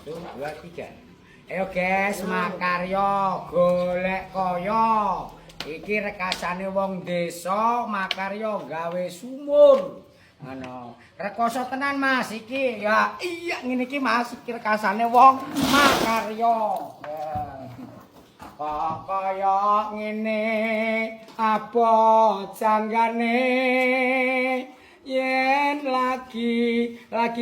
1, 2, 3. Ayo guys, makarya golek kaya. Iki rekasane wong desa makarya gawe sumur. Ngono. Rekoso tenan Mas iki. Ya iya ngene iki Mas, iki rekasane wong makarya. Ya. Kok kaya ngene apa janggane yen lagi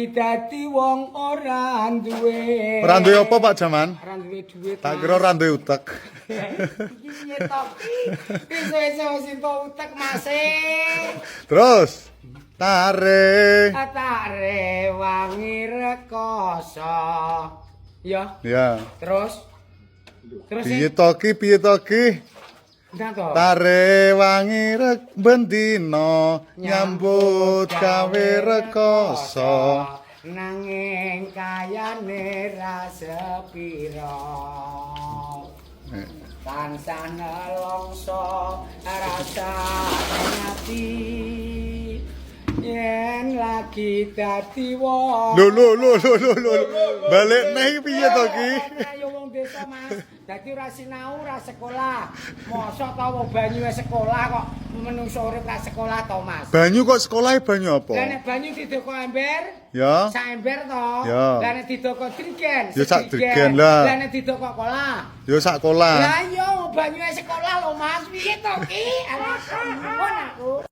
dadi wong ora duwe. Ora duwe apa, Pak Jaman? Ora duwe duit. Tak kira ora duwe utek. Iki piye to ki? Iso-iso wis entuk utek, Mas e. Terus tare. Tak rewangi rekoso. Ya, Ya. terus terus Piye to ki? Piye to ki? Ndang to. Tare wangi rek bendina nyambut gawe rekoso. Nanging kayane ra sepira. Tansah nelongso rasane ati yen lagi dadi wong. Lho lho lho lho lho lho. Balik neh iki piye to ki? Ayo wong desa, Mas. Dadi ora sinau, ora sekolah. Mosok ta wong banyu wis sekolah kok menungso urip ra sekolah to, Mas? Banyu kok sekolah banyu apa? Lah nek banyu didoko ember, Ya. sak ember to. Ya. Lah nek didoko drigen, Ya, sak sedrigen. drigen lah. Lah nek didoko kolah. Ya sak kolah. Lah iya banyu wis sekolah lho, Mas. Piye to ki? Alah, aku.